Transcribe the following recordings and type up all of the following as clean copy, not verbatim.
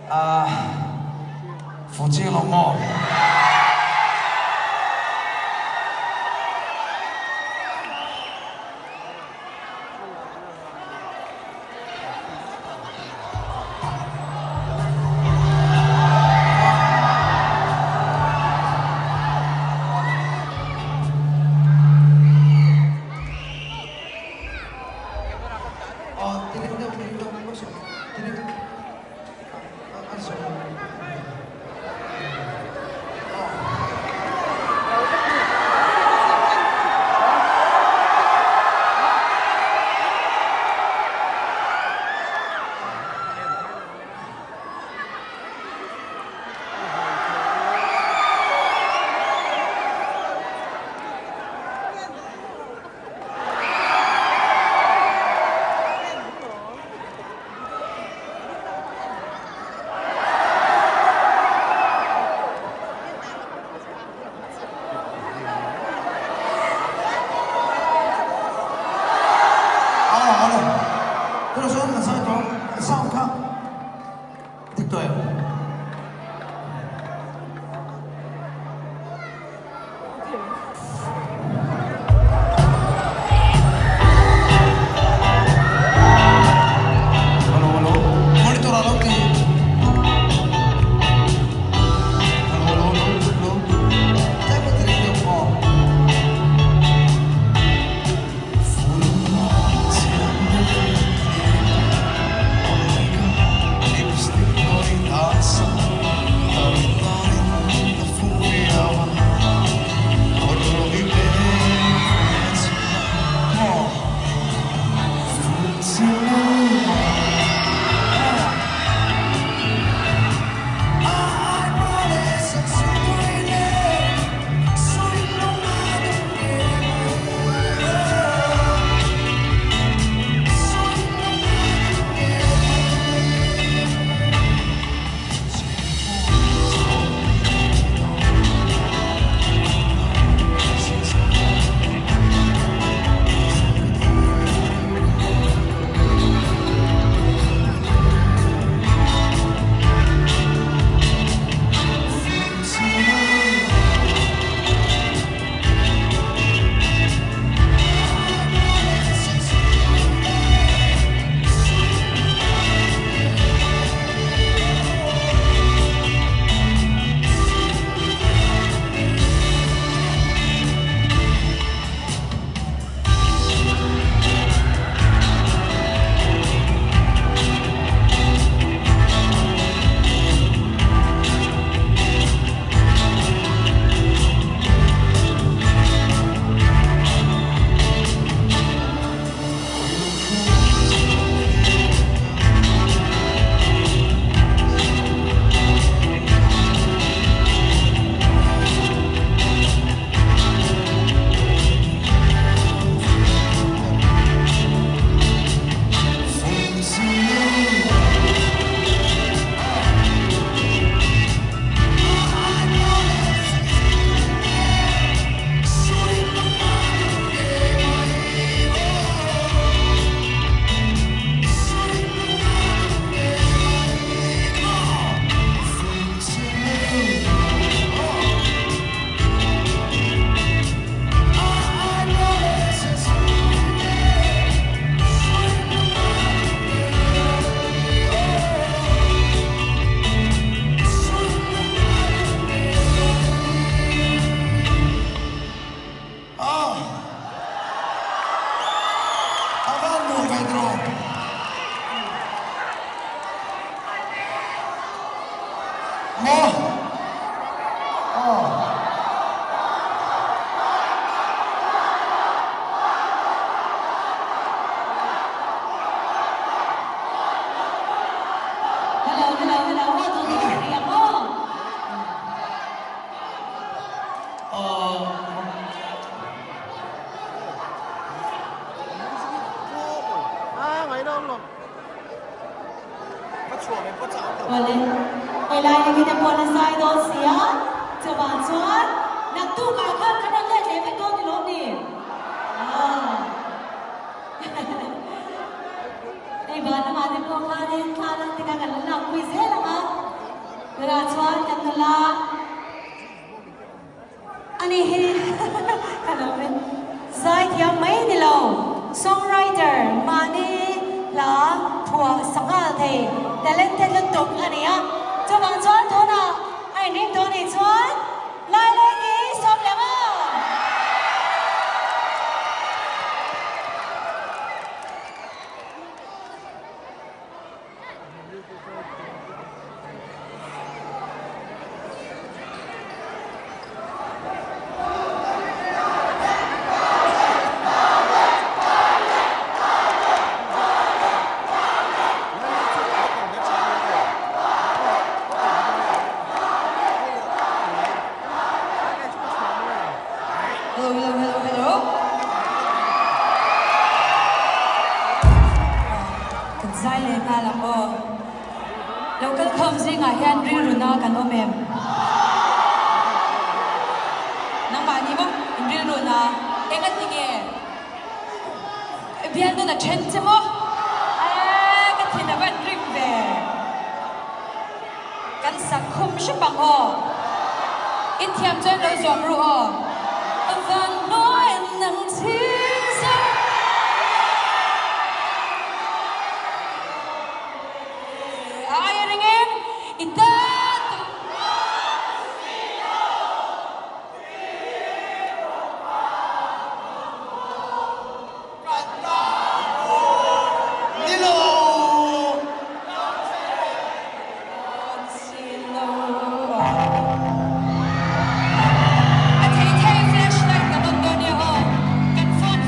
Ah, fu chiang lo maw? Awle, helai hi te pawh na zai dawn si a, chuvang chuan naktukah khan kan rawn let leh vek dawn ni lawm ni? Aw. Hei van lamah te pawh khanin thla lang te kha kan la lakpui zel ang a. chuan kan nula a ni hi ka lo en zaithiam mai ni lo songwriter mahni hla phuah sanghal thei talented lutuk a ni a chuvang chuan tunah a inring tawh nih chuan Laileki Sawmlianga. Hello, hello, hello, hello. Kan zai leh nghal ang aw. Lo kal khawm zingah hian rilru na kan awm em? Nangmah ni maw in rilru na eng a ti nge? Bialnun a then che maw? Eee ka thin a van rim ve. Kan sak khum hrep ang aw. In thiam chuan lo zawm ru aw. Van nawi nang chhing zauh. Ai a ring em? I ta tu. Kan ta tu ni lo. A thei thei flashlight kan on dawn nia aw. Kan phone.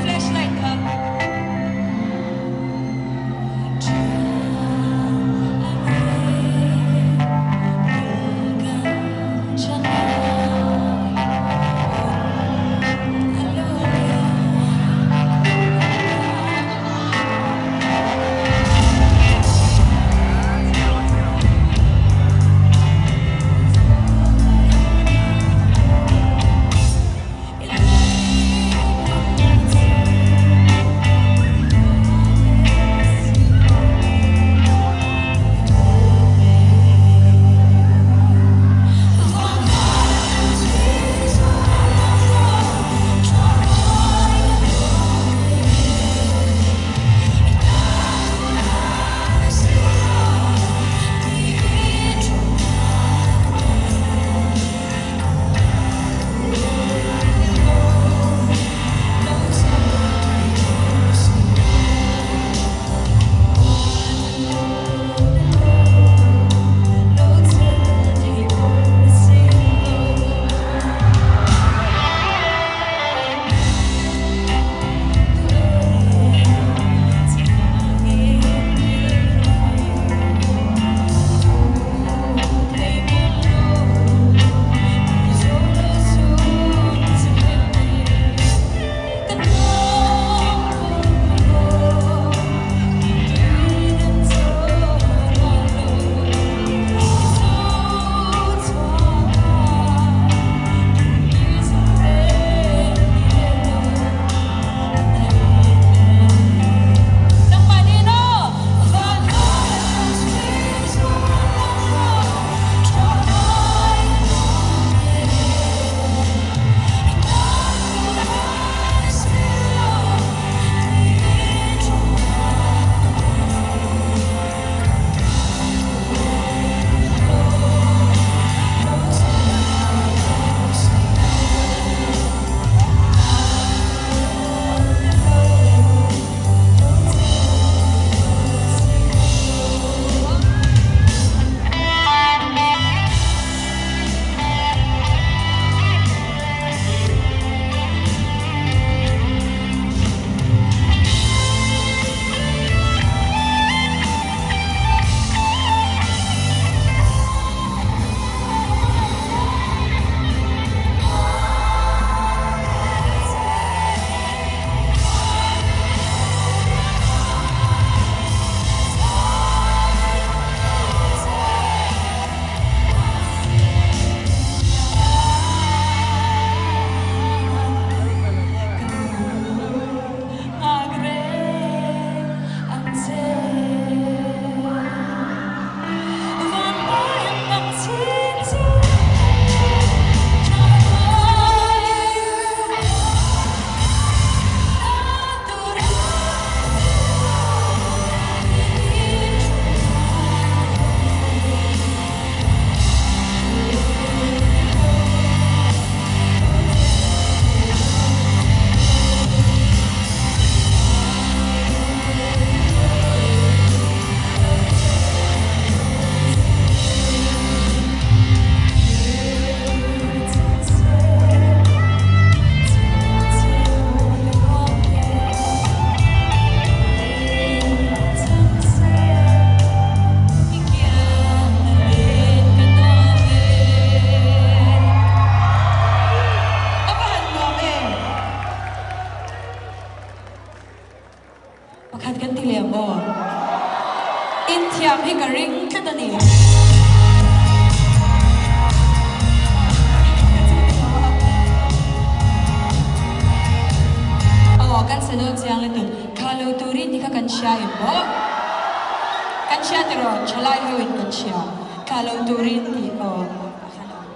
An hria tiraw? Thalai ho in kan hria. Thla lo turin tih aw a khan a awm.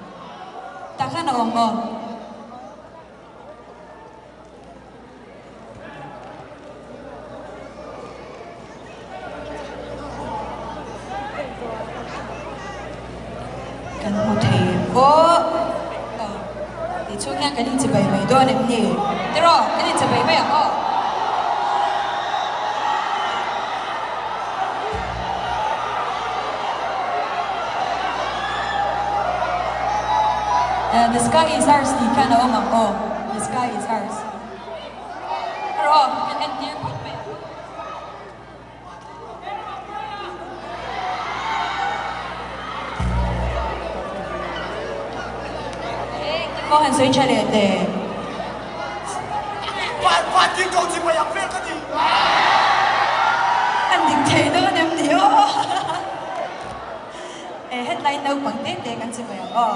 Tah khan a awm aw. Kan hmu thei em aw? Aw, ti chhung hian kan inchibai mai dawn em ni? Tiraw, kan inchibai mai ang aw. The sky is ours tih khian a awm ang aw, the sky is ours. Rawh aw, kan entir phawt mai ang. Engtin maw han sawi tha leh teh? An dik thei dawn em ni aw? Headline naupang te te kan che mai ang aw.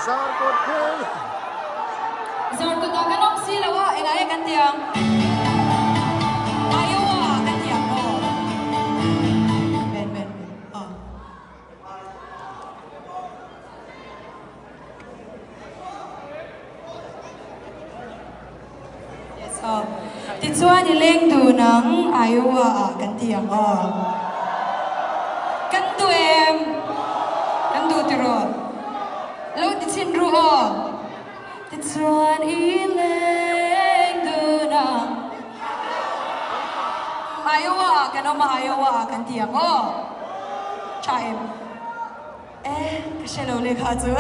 Zarkawt phei. Zarkawt ah kan awm si lo a, engah nge kan ti ang? Iowa ah kan ti ang aw. Ben ben ben aw. Yes aw. Tichuan i leng dun ang Iowa ah kan ti ang aw. Kan duh em? Kan duh tiraw? Lo ti chhin ru aw. Tichuan i leng dun ang Iowa ah kan awm a Iowa ah kan ti ang aw. Tha em? Eh, ka hre lo lehkha chu.